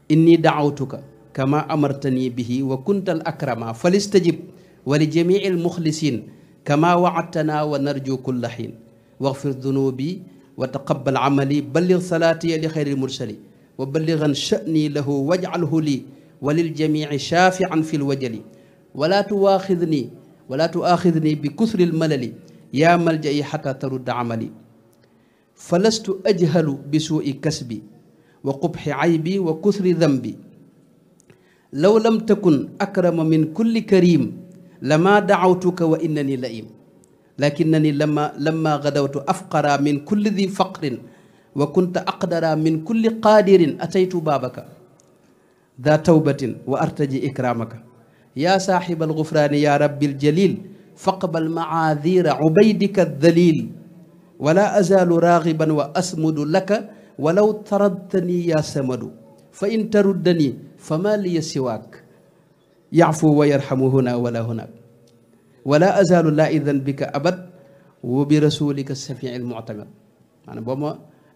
inni daawtuka kama amartani bihi wa kunta al akrama falistajib wa li jamii al muxlisin kama waadtana wa narju kulla xiin waxfir dunubi wa taqabbal amali balligh salaatiya li xayri mursali wa ballighan sha'ni lahu waj'alhu li wa lil jamii shaafi'an fi lwajali wala tuaaxidni bi kusri lmalali yaa malja'i xata tarudda amali falastu ajhalu bi suui kasbi wa qubxi aybi wa kusri dambi law lam takun akrama min kulli karim lama dacawtuka wa innani laim lakinani lama gadawtu afqara min kulli di faqrin wa kunta aqdara min kulli qaadirin ataytu baabaka daa tawbatin wa artaji ikramaka yaa saaxiba algufraani yaa rabbi aljalil faqbal macaadira ubaydika aldalil wala azaalu raagiban wa asmudu laka walaw taradtani yaa samadu fa in taruddani fama liya siwaak yacfu wa yarxamu huna wala hunaak wala azaalu laa'idan bika abad wa bi rasulika safii almuctamad maanaam boo ma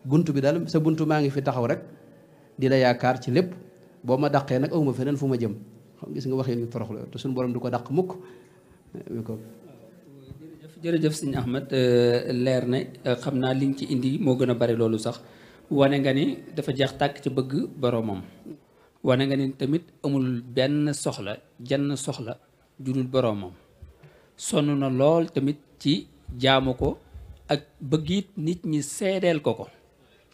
buntu bi daal sa buntu maa ngi fi taxaw rek di la yaakaar ci lépp boo ma dàqee nag awma feneen fu ma jëm xam gis nga waxee ñu torox la te suñu borom du ko dàq mukk ko jërëjëf sëñ Ahmad leer na xam naa liñ ci indi moo gën a bari loolu sax wane nga ni dafa jeex tàkk ci bëgg boroomam wane nga ni tamit amul benn soxla jenn soxla judul boroomam sonn na lool tamit ci jaamu ko ak bëgg it nit ñi seedeel ko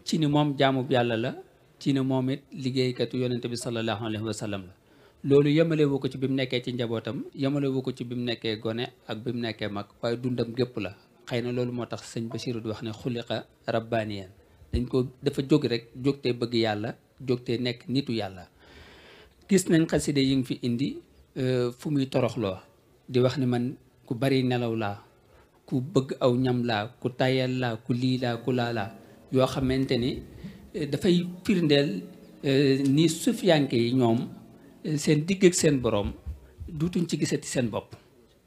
ci ni moom jaamu yàlla la ci ni moom it liggéeykatu yonente bi sallallahu alayhi wa sallam la loolu yemale wu ko ci bi mu nekkee ci njabootam yemale wu ko ci bi mu nekkee gone ak bi mu nekkee mag waaye dundam gépp la xëy na loolu moo tax sëñ Bachir di wax ne xuliqa rabbaniyan dañ ko dafa jóg rek jógtee bëgg yàlla jógtee nekk nitu yàlla gis nañ xaside yi ngi fi indi fu muy toroxloo di wax ni man ku bari nelaw laa ku bëgg aw ñam laa ku tayal laa ku lii laa ku laa laa yoo xamante ni dafay firndeel ni sufiyanke yi ñoom seen digg ak seen borom duutuñ ci gisati seen bopp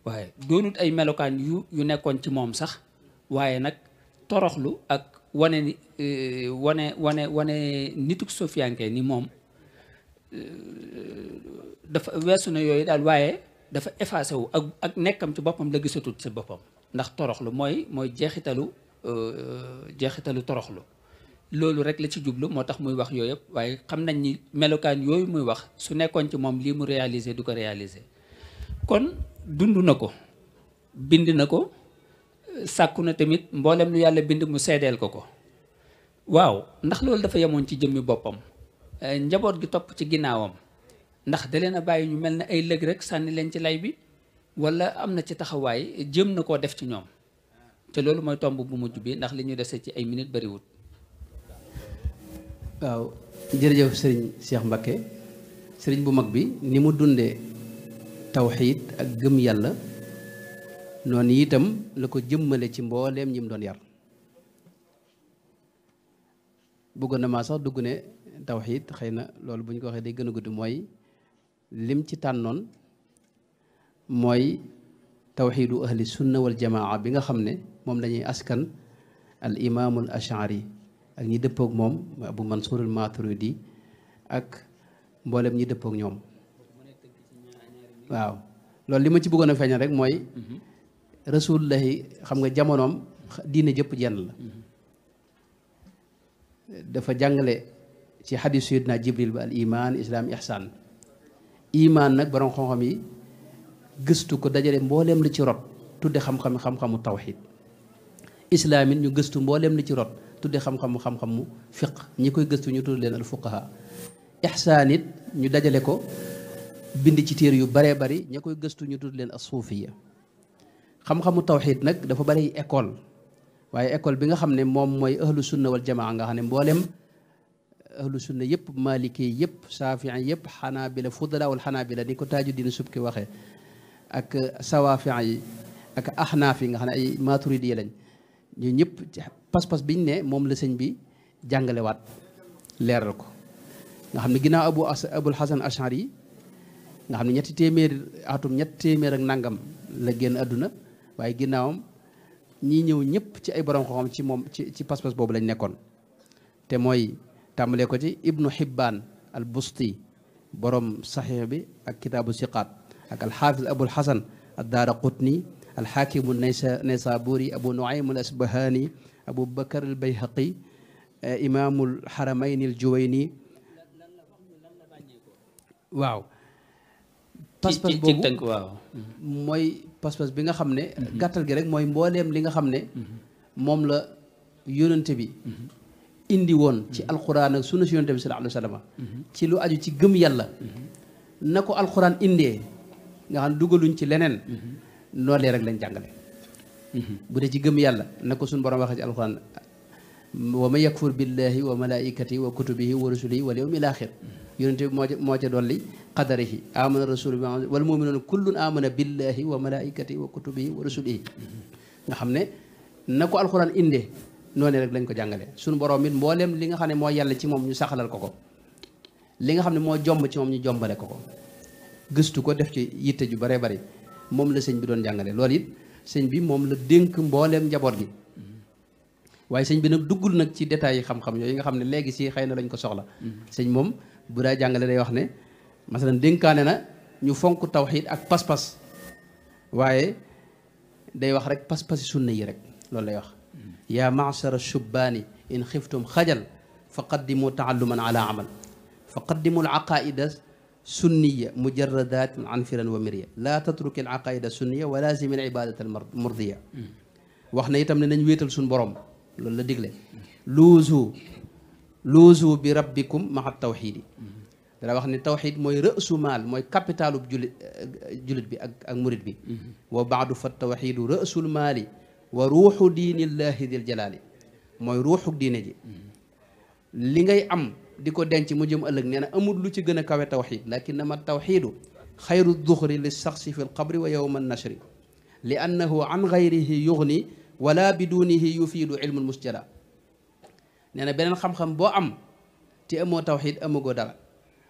waaye doonut ay melokaan yu nekkoon ci moom sax waaye nag toroxlu ak wane nituk sufiyanke ni moom dafa weesu na yooyu daal waaye dafa effacé wu ak nekkam ci boppam la gisatut ci boppam ndax toroxlu mooy jeexitalu toroxlu loolu rek la ci jublu moo tax muy wax yooyu yëpp waaye xam nañ ni melokaan yooyu muy wax su nekkoon ci moom lii mu réaliser du ko réaliser kon dund na ko bind na ko sàkku na tamit mboolem lu yàlla bind mu seedeel ko waaw ndax loolu dafa yemoon ci jëmmi boppam njaboot gi topp ci ginnaawam ndax da leen a bàyyi ñu mel ne ay lëg rek sànni leen ci lay bi wala am na ci taxawaay jëm na koo def ci ñoom te loolu mooy tomb bu mujj bi ndax li ñu dese ci ay minutes bariwut. waaw jërëjëf sëriñ Cheikh Mbacké sëriñ bu mag bi ni mu dundee tawxiid ak gëm yàlla noonu itam la ko jëmmale ci mbooleem ñi mu doon yar bëggoon na maa sax dugg ne tawxiid xëy na loolu bu ñu ko waxee day gën a gudd mooy lim ci tànnoon mooy tawxiidu ahli sunna wal jamaa bi nga xam ne moom lañuy askan al imaamul ashari ak ñi dëppook moom Abu Mansour al Maturidi ak mboolem ñi dëppook ñoom waaw loolu li ma ci bëggoon a feeñal rek mooy rasulullahi xam nga jamonoom diine jëpp jenn la dafa jàngale ci xadiis sayyidina Jibril ba al iman islaam ihsaan iman nag borom xam-xam yi gëstu ko dajale mbooleem li ci rot tudde xam-xamu tawxiid islaam it ñu gëstu mbooleem li ci rot tudde xam-xamu fiq ñi koy gëstu ñu tudd leen al fuqaha ihsaan it ñu dajale ko bind ci téere yu baree bari ña koy gëstu ñu tudd leen as-suufiya. xam-xamu tawxiid nag dafa bari école waaye école bi nga xam ne moom mooy ahlu sunna wal jamaa nga xam ne mboolem ahlu sunna yëpp maliki yëpp saafi'i yëpp xanaabila fudala wal xanaabila ni ko Taajuddin Subki waxee ak sawaafi'i yi ak axnaaf yi nga xam ne ay maturidi lañ ñu ñëpp pas-pas biñ ne moom la sëñ bi jàngalewaat leeral ko nga xam ne ginnaaw abul xasan ashari yi nga xam ne ñetti téeméer ak nangam la génn àdduna waaye ginnaawam ñii ñëw ñëpp ci ay borom xam-xam ci moom ci pas-pas boobu lañ nekkoon te mooy tàmbalee ko ci ibnu Hibbaan al Busti borom saxiix bi ak kitaabu siqaat ak alxaafis abul xasan ad Daaraqutni alxaakimu Naysaburi abu Nuaym al Asbahani abu Bakar al Bayhaqi imaamul Xaramayni al Juwayni waaw. pas-pas boobu mooy pas-pas bi nga xam ne gàttal gi rek mooy mbooleem li nga xam ne moom la yónnante bi indi woon ci alquran ak sunna si yónnante bi sallallahu alayhi wa sallam ci lu aju ci gëm yàlla na ko alquran indee nga xam ne dugaluñ ci leneen noolee rek lañ jàngale bu dee ci gëm yàlla na ko suñu borom waxee ci alquran wa man yakfur billahi wa malaikatihi wa kutubihi wa rusulihi wal yawmil axir yónnante bi moo ca dolli qadarihi amana rasulu wal muminuuna kullun amana billahi wa malaikatihi wa kutubihi wa rusulihi nga xam ne na ko alxuraan indee noonu rek lañ ko jàngale suñu borom it mbooleem li nga xam ne moo yàlla ci moom ñu saxalal ko li nga xam ne moo jomb ci moom ñu jombale ko gëstu ko def ci yitte ju bare bari moom la sëñ bi doon jàngale loolu it sëñ bi moom la dénk mbooleem njaboot gi waaye sëñ bi nag duggul nag ci détails yi xam-xam yooyu nga xam ne léegi si xëy na lañ ko soxla sëñ moom bu daa jàngale day wax ne masalan dénkaane na ñu fonk tawxiid ak pas-pas waaye day wax rek pas-pasi sunna yi rek loolu lay wax yaa ma'shara shubbaani in xiftum xajal fa qaddimu taalluman ala amal fa qaddimu al aqaida sunniya mujarradatin an firan wa mirya laa tatruki al aqaida sunniya wa laazimi al ibadata al murdiya wax na itam ne nañ wéetal suñu borom loolu la digle luuzu bi rabbikum maa tawxiidi dana wax ne tawxiid mooy rësu maal mooy capitalu julit bi ak murit bi wa baadu fa tawxiidu rësul maali wa ruuxu diinillahi dil jalaali mooy ruuxu diine ji li ngay am di ko denc mu jëm ëllëg nee na amul lu ci gën a kawe tawxiid lakinnama tawxiidu xayru duxri li saxsi fi lqabri wa yowma nashri li annahu an gayrihi yugni wala bidunihi yufiidu ilmul musjala nee na beneen xam-xam boo am te amoo tawxiid amagoo dara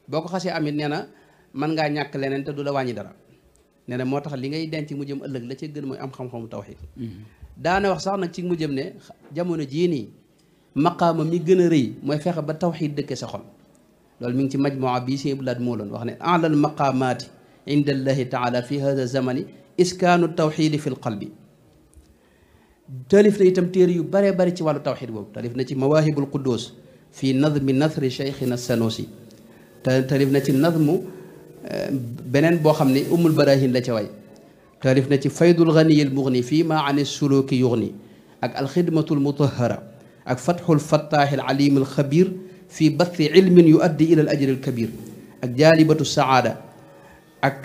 boo ko xasee amit nee na mën ngaa ñàkk leneen te du la wàññi dara nee na moo tax li ngay denc mu jëm ëllëg la ca gën mooy am xam-xamu tawxiid daana wax sax nag ci mu jëm ne jamono jii nii maqaama mi gën a rëy mooy fexe ba tawxiid dëkke sa xol loolu mi ngi ci majmuwa bii si blaat moo loon wax ne alal maqaamaati inda allahi taala fi hada zamani iskaanu tawxiidi fi l qalbi taalif na itam téere yu baree bari ci wàllu tawxiid boobu taalif na ci mawaahibul quddus fi nadmi nasri cheikhina sanusi taalif na ci nadmu beneen boo xam ne umul barahin la ca way taalif na ci faydul ganiyil mugni fii ma an suluki yugni ak alxidmatul mutahara ak fatxul fattaaxil alimul xabir fii bathi ilmin yu addi ila al ajri al kabir ak jaalibatu saada ak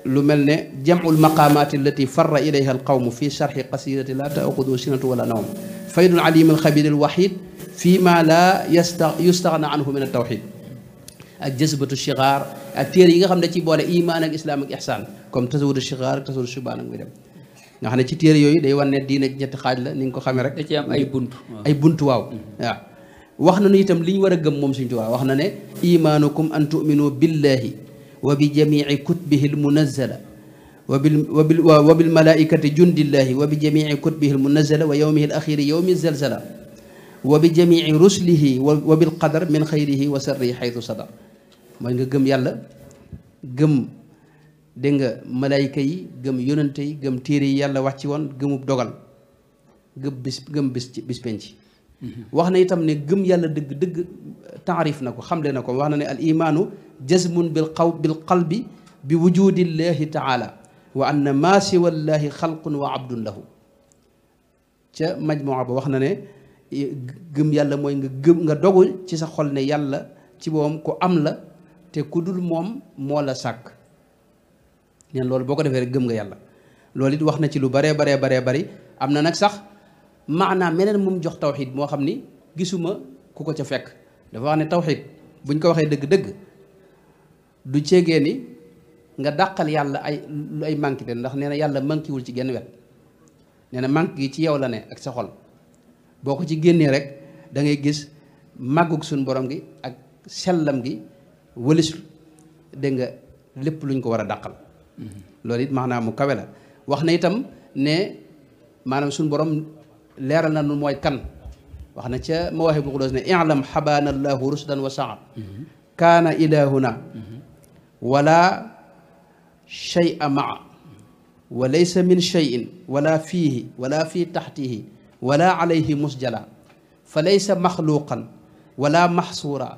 lu mel ne jamul maqaamaati allati farra ilayha al qawmu fi sharxi qasidati la taaxudu sinatu wala nawm faydul alimul xabir al waxid fii ma la yustaxna anhu min al tawxid ak jësbatu shigaar ak téere yi nga xam ne ci boole iman ak islam ak ihsaan comme tasawudu shigaar ak tasawudu shubaan ak muy dem nga xam ne ci téere yooyu day wan ne diine ñetti xaaj la ni nga ko xamee rek da ci am ay buntu waaw wax na nu itam li ñu war a gëm moom Sëñ Tuubaa wax na ne imaanukum an tuminu billahi wa bi jamici kutubihi almunazala wa bil malaikati jundillahi wa bi jamici kutubihi almunazala wa yowmihi alaxiri yowmi zalzala wa bi jamici rusulihi wa bil qadar min xayrihi wa sarrihi xaytu sadar mooy nga gëm yàlla gëm dégg nga malayka yi gëm yonante yi gëm téere yi yàlla wax ci woon gëmub dogal gëm bis penc wax na itam ne gëm yàlla dëgg taarif na ko xamle na ko wax na ne al imaanu jazmun bil qalbi bi wujudillahi taala wa anna maa siwallahi xalqun wa abdun lahu ca majmuwa ba wax na ne gëm yàlla mooy nga dogu ci sa xol ne yàlla ci boom ku am la te ku dul moom moo la sàkk neen loolu boo ko defee rek gëm nga yàlla loolu it wax na ci lu baree bari am na nag sax maanaam meneen moom jox tawxiid moo xam ni gisuma ku ko ca fekk dafa wax ne tawxiid buñ ko waxee dëgg-dëgg du ceegee ni nga dàqal yàlla ay manqué te ndax nee na yàlla manquéwul ci genn wet nee na manque gi ci yow la ne ak sa xol boo ko ci génnee rek da ngay gis màggug suñu borom gi ak sellam gi wëlis dégg nga lépp luñ ko war a dàqal loolu it maanaam mu kawe la wax na itam ne maanaam suñu borom leeral na nu mooy kan wax na ca Mawaahibul Quddus ne i'lam xabaana allahu rusdan wa saa kaana ilahuna wala shay'a maa wa laysa min shay'in wala fiihi wala fi taxtihi wala alayhi musjala fa laysa maxluqan wala maxsuura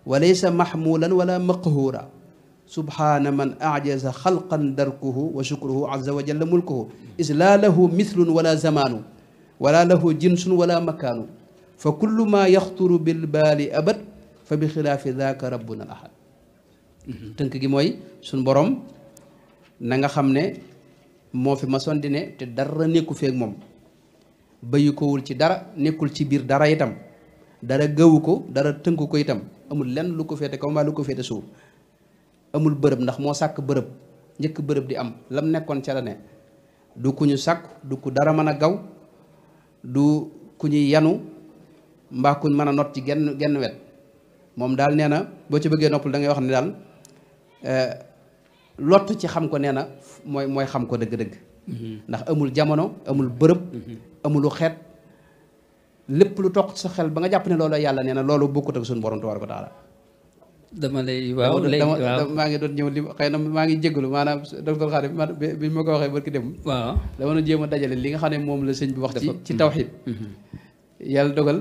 wa laysa maxmuulan wala maqhuura subhaana man ajaza xalqan darkuhu wa shukruhu azza wa jalla mulkuhu is laa lahu mithlun wala zamaanu wala lahu jinsun wala makaanu fa kullu ma yaxturu bil baali abad fa bi xilaafi daaka rabbuna al ahad tënk gi mooy suñ borom na nga xam ne moo fi masoon di ne te dara nekku feek moom bayu kowul ci dara nekkul ci biir dara itam dara gëwu ko dara tënku ko itam amul lenn lu ko féete kaw mbaa lu ko féete suuf amul bërëb ndax moo sàkk bërëb njëkk bërëb di am lam nekkoon ca la ne du ku ñu sàkk du ku dara mën a gaw du ku ñuy yanu mbaa kuñ mën a not ci genn wet moom daal nee na boo ci bëggee noppal da ngay wax ne daal lott ci xam ko nee na mooy xam ko dëgg-dëgg ndax amul jamono amul bërëb amulu xeet lépp lu toq sa xel ba nga jàpp ne loolu yàlla nee na loolu bokkut ak suñu borom tabaaraka wa taala dama lay waaw léegi waaw maa ngi doon ñëw li xëy na maa ngi jégalu maanaam docteur Khadim bi ma ko waxee barki dem waaw dama doon jéem a dajale li nga xam ne moom la sëñ bi wax ci tawxiid yàlla dogal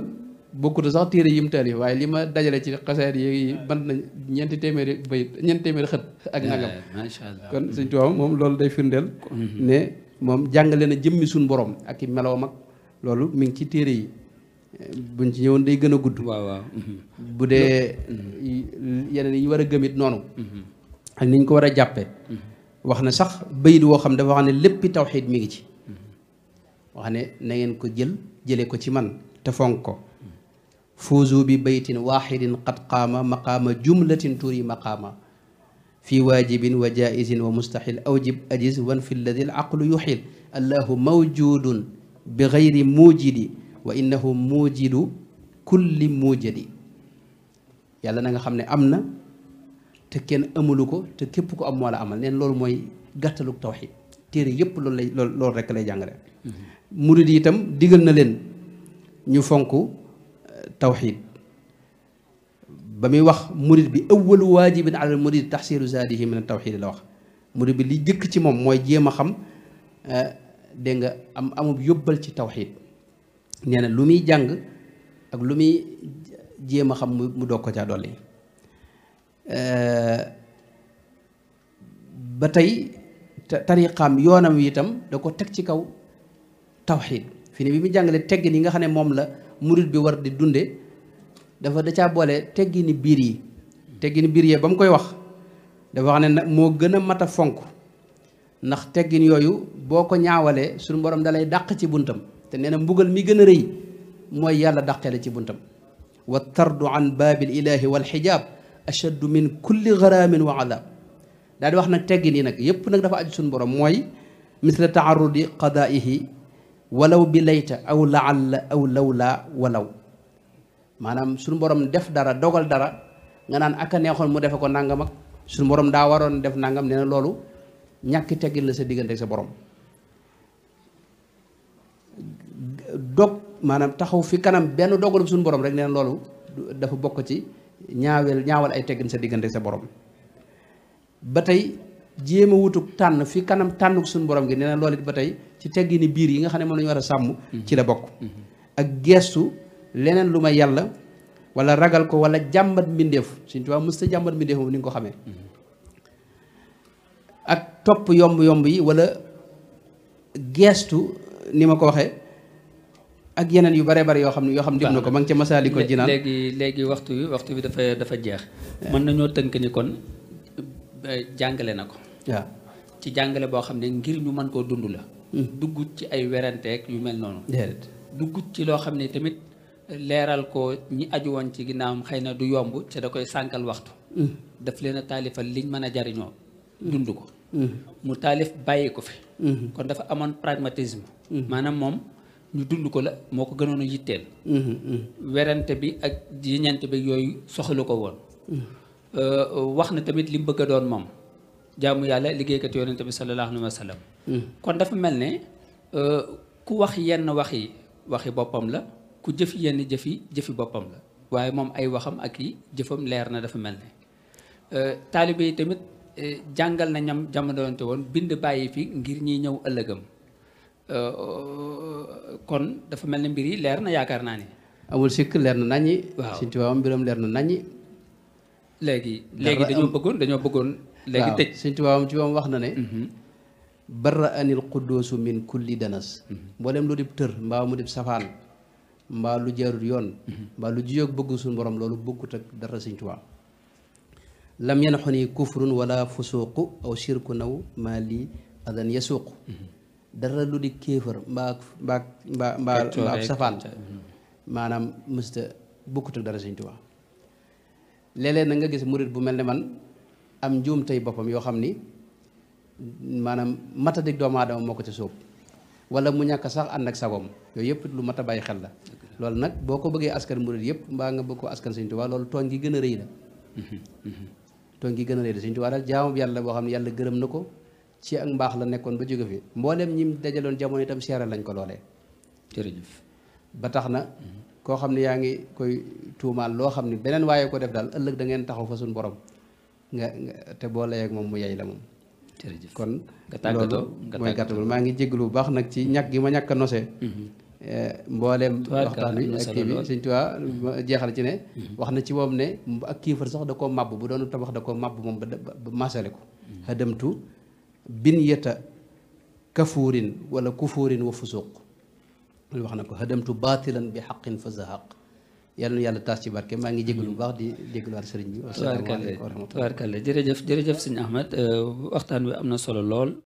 bokkut sax téere yim taalif waaye li ma dajale ci xasaayid yi bant na ñeenti téeméeri xët ak nangam macha allah kon sëñ Tuubaa moom loolu day firndeel ne moom jàngale na jëmmi suñu borom ak i meloom ak loolu mi ngi ci téere yi buñ ci ñëwoon day gën a gudd waaw bu dee yeneen yi ñu war a gëmit noonu ak ni ñu ko war a jàppe wax na sax bayit woo xam dafa wax ne léppi tawxiid mi ngi ci wax ne na ngeen ko jële ko ci man te fonk ko fuuzu bi baytin waxidin qad qaama maqaama jumlatin turi maqaama fi waajibin wa jaizin wa mustaxil awjib ajiz wan fi lladi al aqlu yuxil allahu mawjudun bi gayri mujidi wa innahu mujidu kulli mujadi yàlla na nga xam ne am na te kenn amulu ko te képp ko am moo la amal neen loolu mooy gàttaluk tawxiid téere yépp loolu rekk lay jàngale murid yi itam digal na leen ñu fonk tawxiid ba muy wax murid bi awwalu waajibin ala murid taxsiru zaadihi min tawxiid la wax murid bi li jëkk ci moom mooy jéem a xam dégg nga amub yóbbal ci tawxiid nee na lu muy jàng ak lu muy jéem a xam mu doog ko caa dolli ba tey tariqaam yoonam wi itam da ko teg ci kaw tawxiid fi ne bi mu jàngale teggin yi nga xam ne moom la murid bi war di dunde dafa da caa boole teggini biir yi ba mu koy wax dafa wax ne nag moo gën a mat a fonk ndax teggin yooyu boo ko ñaawalee suñu borom dalay dàq ci buntam te nee na mbugal mi gën a rëy mooy yàlla dàqeele ci buntam wa tardu an baabil ilahi wal xijaab ashaddu min kulli garaamin wa adab daal di wax nag teggin yi nag yépp nag dafa aju suñu borom mooy misla taarudi qadaihi walaw bi layta aw laalla aw lawla walaw maanaam suñu borom def dara dogal dara nga naan aka neexoon mu defe ko nangam ak suñu borom daa waroon def nangam nee na loolu ñàkki teggin la sa diggante ak sa borom dog maanaam taxaw fi kanam benn dogalub suñu borom rek nee na loolu dafa bokk ci ñaawal ay teggin sa diggante sa borom ba tey jéem a wutug tànn fi kanam tànnuk suñu borom gi nee na loolu it ba tey ci teggini biir yi nga xam ne moom la ñu war a sàmm ci la bokk ak geestu leneen lu may yàlla wala ragal ko wala jàmbat mbindeef Sëñ Tuubaa mës ta jàmbat mbindeef moom ni nga ko xamee ak topp yomb-yomb yi wala geestu ni ma ko waxee ak yeneen yu bare bare yoo xam def na ko ma ngi ca Masaalikul Jinaan léegi waxtu bi dafa jeex mën nañoo tënk ni kon jàngale na ko waaw ci jàngale boo xam ne ngir ñu mën koo dund la duggut ci ay weranteeg yu mel noonu déedéet duggut ci loo xam ne tamit leeral ko ñi aju woon ci ginnaawam xëy na du yomb ca da koy sànkal waxtu daf leen a taalifal liñ mën a jariñoo dund ko mu taalif bàyyi ko fi kon dafa amoon pragmatisme maanaam moom ñu dund ko la moo ko gënoon a yitteel werante bi ak yiñante bi yooyu soxalu ko woon wax na tamit li mu bëgg a doon moom jaamu yàlla liggéeykat yonente bi sallallahu alayhi wa sallam kon dafa mel ne ku wax yenn waxi boppam la ku jëfi yenn jëfi boppam la waaye moom ay waxam ak yi jëfam leer na dafa mel ne taalibe yi tamit jàngal na ñam jamononte woon bind bàyyi fi ngir ñiy ñëw ëllëgam kon dafa mel ne mbir yi leer na yaakaar naa ni amul sikk leer na naññi waaw Sëñ Tuubaa mbiram leer na naññi léegi dañoo bëggoon léegi tëj Sëñ Tuubaa ci moom wax na ne barra anil quddoosu min kulli danas mboolem lu dib tër mbaa mu dib safaan mbaa lu jaarut yoon mbaa lu jiyoog bëgg suñu borom loolu bëggut ak dara Sëñ Tuubaa lam yanxuni kufrun wala fusuuqu aw shirku naw maa lii adan yasuuqu dara lu di kéefër mbaa ak safaan maanaam mësta bëggut ak dara Sëñ Tuubaa léeg-léeg na nga gis murit bu mel ne man am njuum tey boppam yoo xam ni maanaam matadik doomu aadama moo ko ci sóob wala mu ñàkk sax ànd ak sagoom yooyu yëpp lu mat a bàyyi xel la loolu nag boo ko bëggee askan murit yëpp mbaa nga bëgg ko askan Sëñ Tuubaa loolu tooñ gi gën a rëy la tooñ gi gën a rëy la Sëñ Tuubaa daal jaamu yàlla boo xam ne yàlla gërëm na ko ci ak mbaax la nekkoon ba jóge fi mboolem ñi dajaloon jamono itam seeral lañ ko loolee jërëjëf ba tax na koo xam ne yaa ngi koy tuumaal loo xam ne beneen waaye ko def daal ëllëg da ngeen taxaw fa suñu borom nga te boo layee ak moom mu yey la moom jërëjëf kon nga tàggatoo mooy gàttal maa ngi jégalu bu baax nag ci ñàkk gi ma ñàkk a nosee mbooleem waxtaan wi ak kii bi Sëñ Tuubaa jeexal ci ne wax na ci moom ne ak kiifar sax da koo màbb bu doon tabax da koo màbb moom ba masale ko hadamtu bin yeta kafuurin wala kufuurin wa fusuuq loolu wax na ko hadamtu baatilan bi xaqin fa zahaq yàlla na yàlla taas ci barke maa ngi jégalu bu baax di jégaluwaat sëriñ bi. tubaarkalla jërëjëf sëñ Ahmed waxtaan wi am na solo lool.